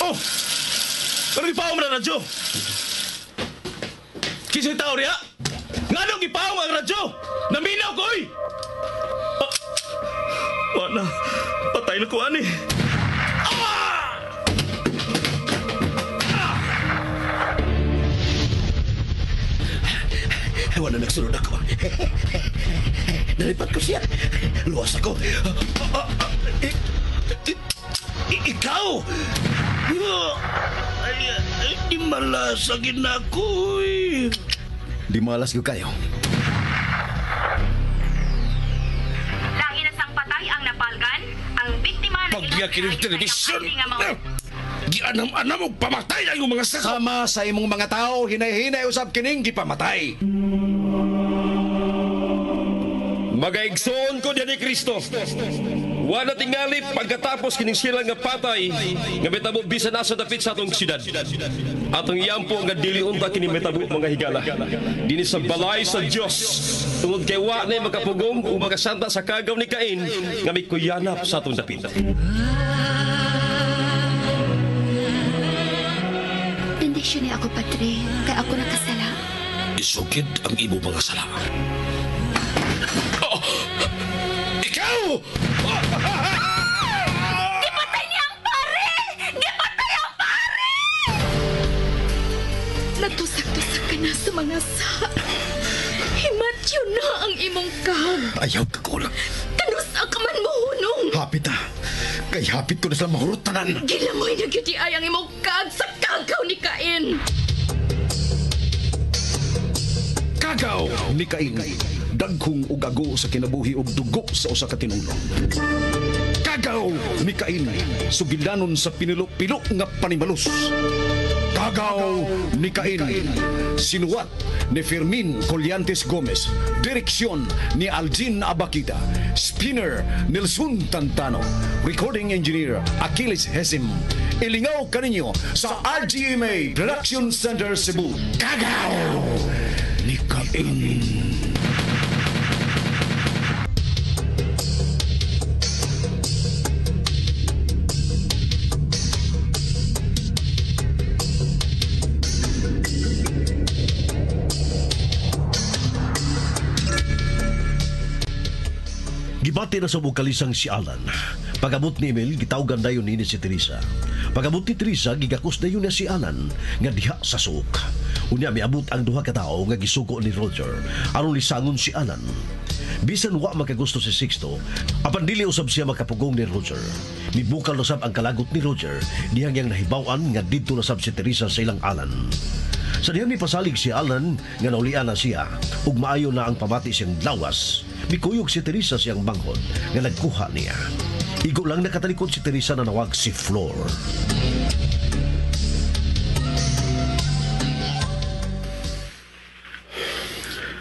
Oh! Pero gipaong na radyo! Kisa'y tao riya? Nganong gipaong ang radyo? Naminaw ko, oy! Ah, wala. Patay na ko, ani. Ah! Ah! Wala nagsunod ako. Nalipat ko siya. Luwas ako. Ikaw! Ay, ay, di malas na ako. Eh. Di malas ko kayo. Lahi na sang patay ang napalgan, ang biktima na Pagbiyakin ng telebisyon! Gianam-anam og pamatay ang iyong mga sako! Sama sa imong mga tao, hinay-hinay usab kining gipamatay. Magaigsoon ko diyan ni Kristo. Wala tingali pagkatapos kining sila nga patay nga metabo bisan asa dapit sa atong syudad. Atong iyampo nga dili unta kini metabo mga higala. Dinhi sa balay sa Dios. Tungod kay wa nay makapugong ug makasanta sa kagaw ni Cain nga mikuyanap sa atong dapit. Bendisyon niya ako, Padre, kay ako nakasala. Isukid ang imo mga sala. Oh! Ikaw! Gipatay niya ang pare! Gipatay ang pare! Natusak-tusak ka na sa mga sa. Himatyo na ang imong kag. Ayaw ka kulang. Kanusa ka man mo hunong. Hapit ah. Kay hapit ko na sila mahurot tanan. Gilamoy na gyud ay ang imong kag sa kagaw ni Cain. Kagaw ni Cain. Dagkong ugago sa kinabuhi og dugo sa usa ka tinulong. Kagaw ni Cain, sugilanon sa pinilo-pilo nga panimalus. Kagaw ni Cain, sinuwat ni Fermin Collantes Gomez, direksyon ni Aljin Abakita, spinner Nelson Tantano, recording engineer Achilles Hesim. Ilingaw kaninyo sa RGMA Production Center Cebu. Kagaw ni Cain. Gibati na sa bukalisang si Alan. Pag-abot ni Emil, gitawgan dayon nini si Teresa. Pag-abot ni Teresa, gigakos dayon niya si Alan nga diha sa suok. Unya miabot ang duha ka tawo nga gisugo ni Roger aron lisangon si Alan. Bisan wa makagusto si Sixto, apan dili usab siya makapugong ni Roger. Mibukal usab ang kalagot ni Roger dihang iyang nahibaw-an nga didto na sab si Teresa sa ilang Alan. Sa dihang mipasalig si Alan nga naulian na siya ug maayo na ang pamati siyang lawas. Mikuyog si Teresa siyang manghod nga nagkuha niya. Igo lang nakatalikod si Teresa na nawag si Flor.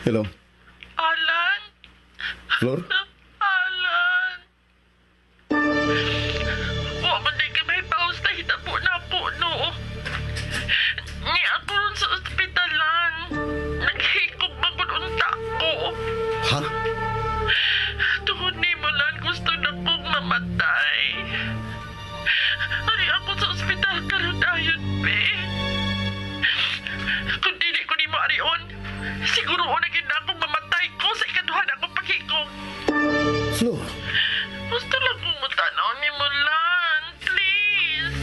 Hello, Alan? Flor? Alan? Wa man di kay may paus na hitabo na ako, no? Ni ako ron sa ospitalan. Naghikog ba ko unta ko? Ha? Tungod ni mo lan, gusto na kong mamatay. Ari ako sa ospital karon dayon, be. Kung dili ko nimo arion, siguro una gid na akong mamatay ko sa ikaduha na akong paghikog. Flor? Gusto lang kong mutanaw ni mo lan, please.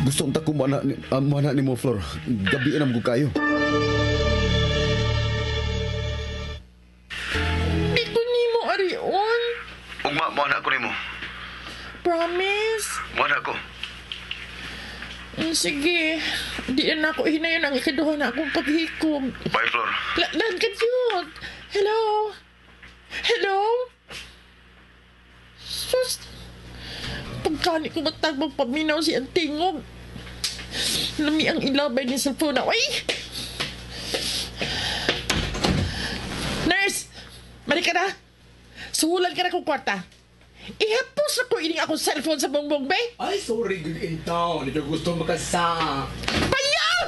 Gusto unta ko mana ni mo, Flor. Gabi na mo kayo. Di ko nimo arion. Ugma, mo na ako nimo. Promise. Mo na ako. Sige, di na ako hinayon ang ikaduha na akong paghikog. Bye, Flor. Lan ka cute. Hello? Hello? Sus! Pagkani ko matag magpaminaw si Antingog. Lami ang ilabay ni cellphone na. Ay! Nurse! Mali ka na! Suhulan ka na kong kwarta. Ihapos na ko ining akong cellphone sa bongbong, be! Ay, sorry, good in town. Hindi ko gusto makasa. Payaw!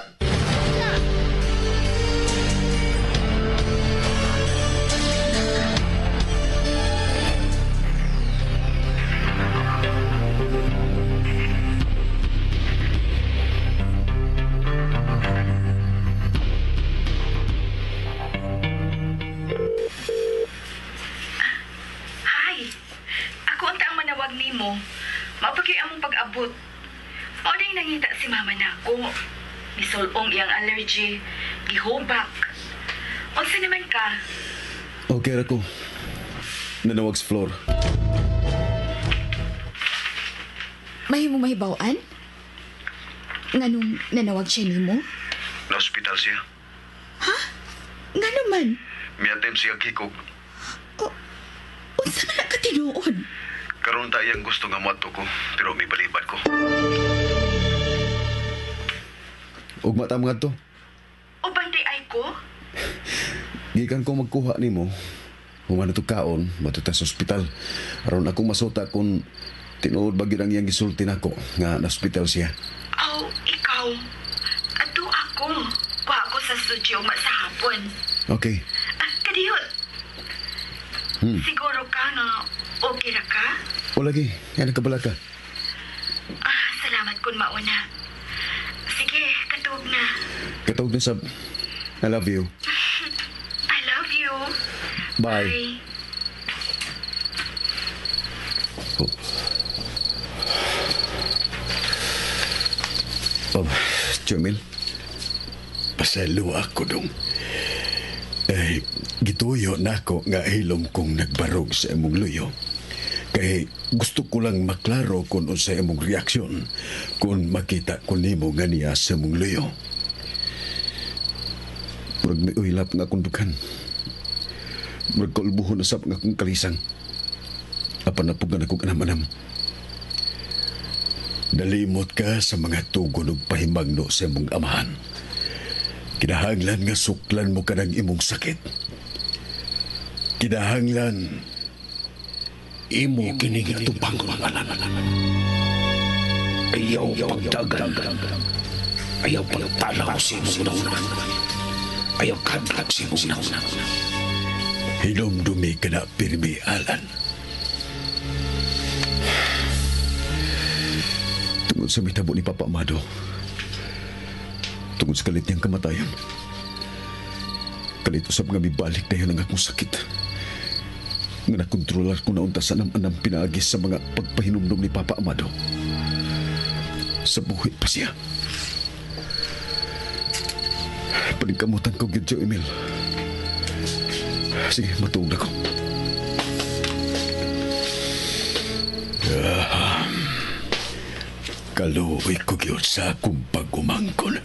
nimo. Mapagay among pag-abot. Mao day nangita si mama nako. Misulong iyang allergy. Gihubak. Unsa naman ka? Okay ra ko. Nanawag sa Flor. Mahimo mahibaw-an? Nganong nanawag siya nimo? Na-hospital siya. Ha? Ngano man? Miatem siya hikog. Unsa man ka tinuod? Karon ta iyang gusto nga moadto ko, pero may balibad ko. Ugma ta mga to. Uban di ay ko? Gikan ko magkuha nimo. Human na to kaon, matuta sa ospital. Aron ako masuta kung tinuod ba gyud ang iyang gisulti nako nga na ospital siya. Aw, ikaw. Adto ako. Kuha ko sa studio sa hapon. Okay. Ah, kadiyot. Siguro ka nga okay ra ka? O lagi, yan kabala ka. Ah, salamat kun mauna. Sige, katuog na. Katuog na sab. I love you. I love you. Bye. Bye. Oh. Oh, Chumil. Pasaylo ako dong. Eh, gituyo nako nga hilom kong nagbarog sa imong luyo. Kay gusto ko lang maklaro kung unsa imong reaksyon kung makita ko nimo nga niya sa imong luyo. Murag may uilap nga akong dughan. Murag kaulbuhon na sab nga akong kalisang. Apan napugan akong anam-anam. Nalimot ka sa mga tugon ug pahimangno sa imong amahan. Kinahanglan nga suklan mo ka ng imong sakit. Kinahanglan imo kining atubang pangalan. Ayaw pagdagan. Ayaw pagtalaw sa imong una. Ayaw kadlag sa imong una. Hinumdumi ka na pirmi, Alan. Tungod sa mitabo ni Papa Amado, tungod sa kalit niyang kamatayon, kalit usab nga mibalik na yun ang akong sakit. Nga nakontrolar ko na unta sa anam-anam pinaagis sa mga pagpahinumdum ni Papa Amado. Sa buhi pa siya. Paningkamutan ko, gyud, Emil. Sige, matuog na ko. Kaluoy ko gyud sa akong pag-umangkon.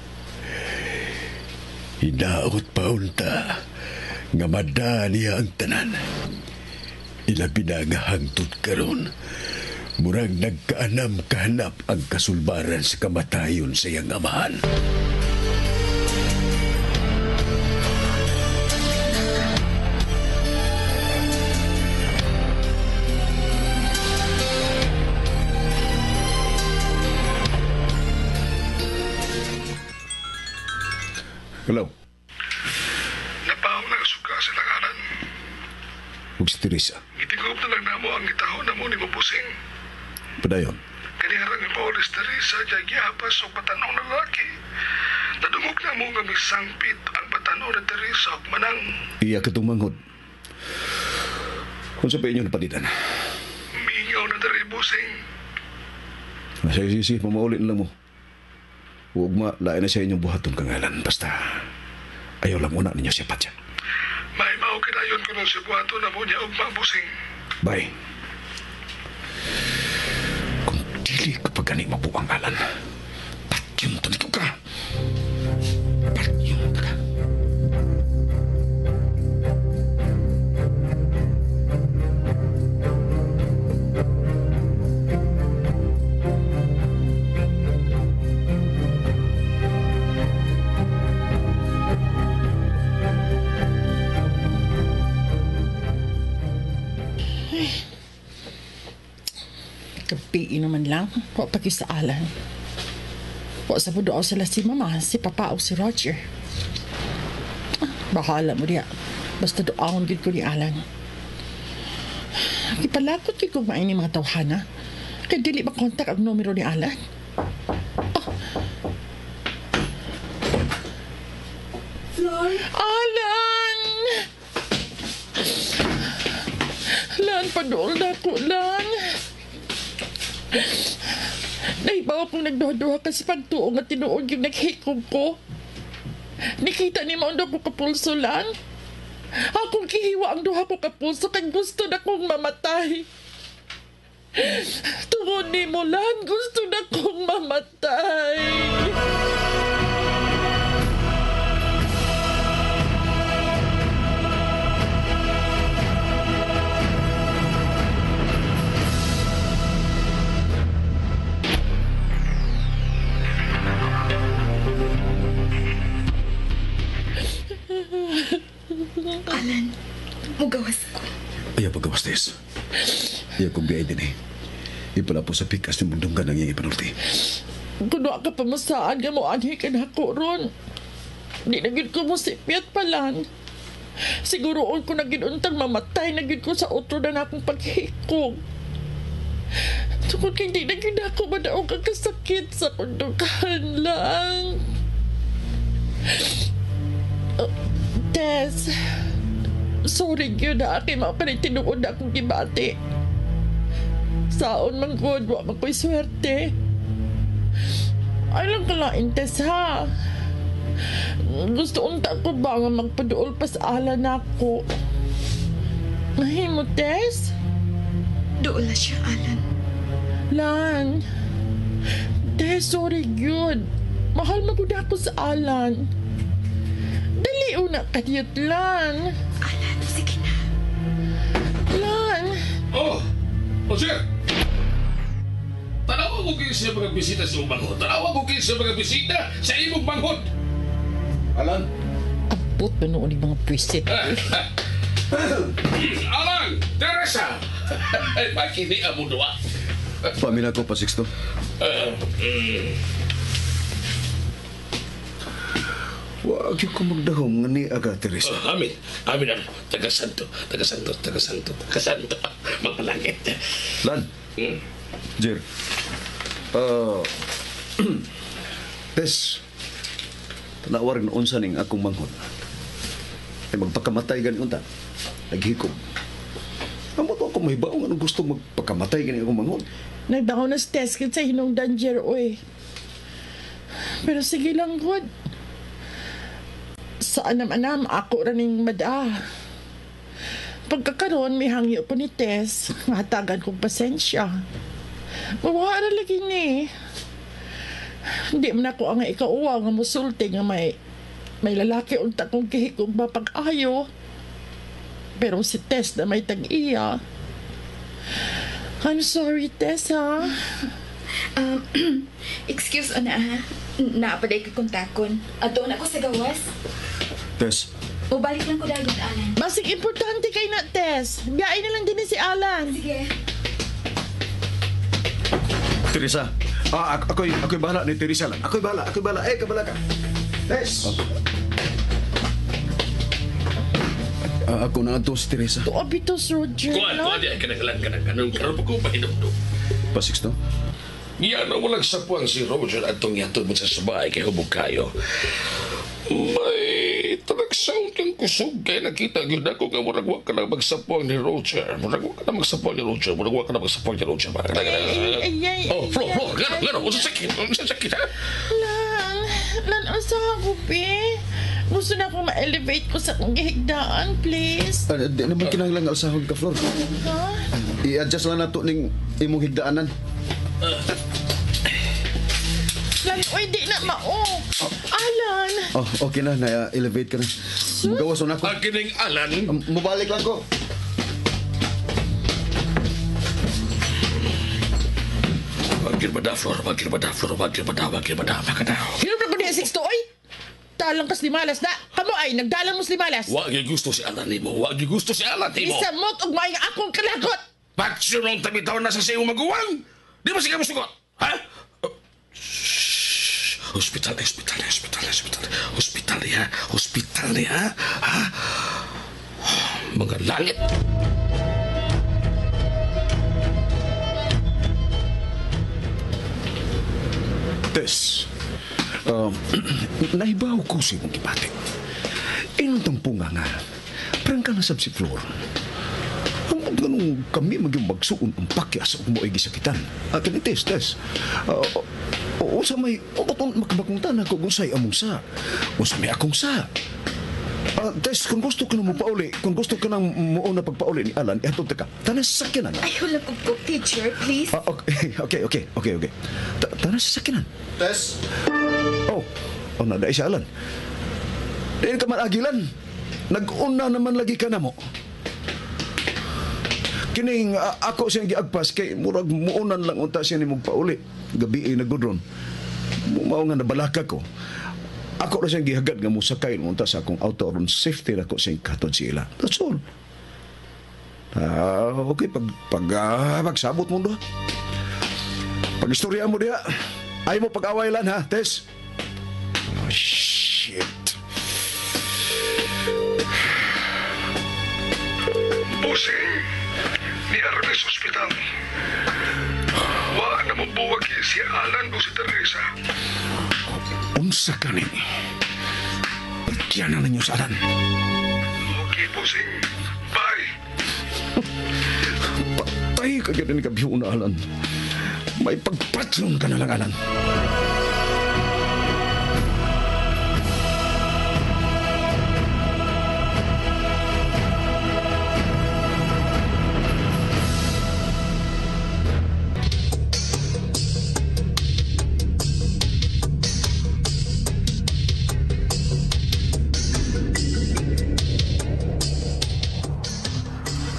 Hinaot pa unta nga mada niya ang tanan. Ilabi na nga hangtod karon. Murag nagkaanam kahanap ang kasulbaran sa kamatayon sa iyang amahan. Hello. Napaong na suka sa langaran. Ug si Teresa. Gitingob na lang namo ang gitaho namo ni Mabusing. Padayon. Kaniharang ni Paulis Teresa, gihapas og batanong na lalaki. Nadungog na mo nga misangpit ang batanong ni Teresa og manang. Iya katong manghod. Kung sa pa inyo napalitan. Mingaw na diri, Busing. Sige, sige, pamauli na lang mo. Huwag ma, lain na sa inyong buhaton kangalan. Basta, ayaw lang una ninyo siya patya. May mao kinayon ko nung si buhaton na mo niya og mabusing. Bye. Kung dili ka pa gani mabuang alan, patyon to nito ka. Patyon ta ka. Kapiin naman lang. Wa pa sa Alan. Wa sa budo sila si Mama, si Papa o si Roger. Ah, bahala mo diya. Basta doon gid ko ni Alan. Gipalagot gid ko main ni mga tawhana. Kay dili ba kontak ang numero ni Alan? Oh. Flor? Alan! Lan, padool na ko, Lan. Nahibaw kong nagduha-duha ka sa pagtuo nga tinuod yung naghikog ko. Nikita ni mo ang duha ko kapulso lang. Akong kihiwa ang duha ko kapulso kay gusto na kong mamatay. Tungod ni mo lang, gusto na kong mamatay. Alan, mugawas ko. Ayaw paggawas, Tess. Ayaw kong biyay din eh. Ipala po sa pikas ni mundong ganang iyang ipanulti. Kuno ka pa masaan nga mo anhi ka na ko ron. Di na gid ko mo sipyat palan. Siguro on ko na gid untang mamatay na gid ko sa otro na akong paghikog. Tungkol kay di na gid ako madaog ang kasakit sa kundukan lang. Tess, sorry gyud na kay mao pa rin tinuod na akong gibati. Saon man gud, wa man ko'y swerte. Ay lang kalain, Tess, ha? Gusto unta ko ba nga magpaduol pa sa ala nako? Mahimo, Tess? Duol na siya, Alan. Lan. Tess, sorry gyud. Mahal man gud ako sa Alan. Dali una kadiyot, Lan. Alan, sige na. Lan. Oh! Roger! Tanawa ko kayo sa mga bisita sa imong manghod. Tanawa ko kayo sa mga bisita sa imong manghod. Alan? Abot ba noon yung mga pwisit? Alan! Teresa! Ay, makini ang mundo ah. Pamilya ko pa, Sixto. Wag yung kumagdahom nga ni aga, Teresa. Oh, amin. Amin ang taga-santo, taga-santo, taga-santo, taga-santo. Magpalangit. Lan. Jer. Tess. Tanawar na unsa ning akong manghod. Ay magpakamatay gani unta. Naghikog. Amo to ako mahibaong anong gusto magpakamatay gani akong manghod. Nagdako na si Tess sa hinungdan, Jer, oy. Pero sige lang, God. Sa anam-anam, ako raning mada. Pagkakaroon, may hangyo ko ni Tess. Hatagan kong pasensya. Mawala na lagi ni. Hindi man ako ang ikauwa nga musulti nga may lalaki unta kong kihikong mapag-ayo. Pero si Tess na may tag-iya. I'm sorry, Tess, ha? Excuse ana ha. Naapaday ko kontakon. Ato na ako sa gawas. Tess. Ubalik lang ko dayon, Alan. Basig importante kay na, Tess. Biyain na lang din si Alan. Sige. Teresa. Ako'y bahala ni Teresa lang. Ako'y bahala, ako'y bahala. Eh, kabala ka. Tess. Ako na ato si Teresa. Tuo bitos, Roger. Kuan, di ay kanang kanang karon pa ko pahinumdum. Pa, Sixto? Yan, walang sapuang si Roger at itong yatod mo sa sabay kay hubog kayo. May talagsaw kang kusog kay nakita yun ako nga murag wa ka na magsapuang ni Roger. Murag wa ka na magsapuang ni Roger. Murag wa ka na magsapuang ni Roger. Ay, Oh, Flo, gano, unsa sakit? Unsa sakit, ha? Lan, unsa ako, be? Gusto na akong ma-elevate ko sa akong gihigdaan, please. Di naman kinahanglan nga alsahon ka, Flor. Ha? I-adjust lang nato ning imong higdaanan. Lan, oy, di na mao. Alan. Oh, okay na. Na-elevate ka na. Mugawas na ako. Ang kining Alan. Mubalik lang ko. Wagir ba da, Flor? Wagir ba da, Flor? Wagir ba da? Wagir ba da? Wagir ba da? Hinom na ko niya, Sixto, oy! Talang kas limalas na. Kamo ay, nagdalang mo limalas. Wag yung gusto si Alan nimo. Wag yung gusto si Alan nimo. Isamot og maayong akong kalagot. Patsunong tabi-taon na sa iyong maguwang. Di ba siya musugot? Ha? Hospital, hospital, hospital, hospital. Hospital niya. Hospital niya. Ha? Mga langit. Tess, nahibaw ko sa imong gibati. Inong tampo nga, prangka na sab si Flor. Ganong kami magyong magsuon ang pakyas ug mo'y gisakitan. Kani Tess, Tess. Unsa may ubaton makabakungtan ako kung unsay among sa. Unsa may akong sa. Tess, kung gusto ka na mo pauli, kung gusto ka nang muuna pagpauli ni Alan, eto teka, tanas sa sakyanan. Ay, wala kong ko, teacher, please. Okay. Tanas sa sakyanan. Tess? Oh, nada si Alan. Diin ka man agilan. Nag-una naman lagi ka na mo. Kining ako siyang giagpas kay murag muunan lang unta siya ni pauli. Gabi nagudron. Mao nga nabalaka ko. Ako ra siyang gihagad nga mosakay unta sa akong auto aron safety ra ko siyang katod sila. That's all. Okay, pagsabot mo doha. Pag istorya mo diha, ay mo pag-away lan ha, Tess. Oh, shit. Busing, ni Armes Hospital. Wa na mo buwag si Alan o si Teresa. Unsa ka ni? Pagkian na ninyo sa Alan. Okay, Busing. Bye. Patay ka gyud ni kabiyo na, Alan. May pagpatlon ka na lang, Alan.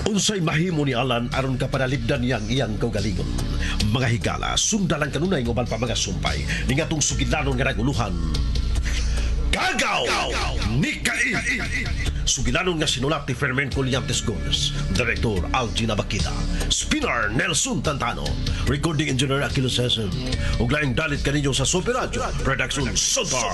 Unsay mahimo ni Alan aron kapanalipdan niyang iyang kaugalingon. Mga higala, sundalang kanunay uban pa mga sumpay ni ngatong sugilanon nga naguluhan. Kagaw ni Kain. Sugilanon nga sinulat ni Fermin Colliantes Gomez, Director Algina Bakita, Spinner Nelson Tantano, Recording Engineer Achilles Hessen, ug laing dalit kaninyo sa Super Radio Production Center.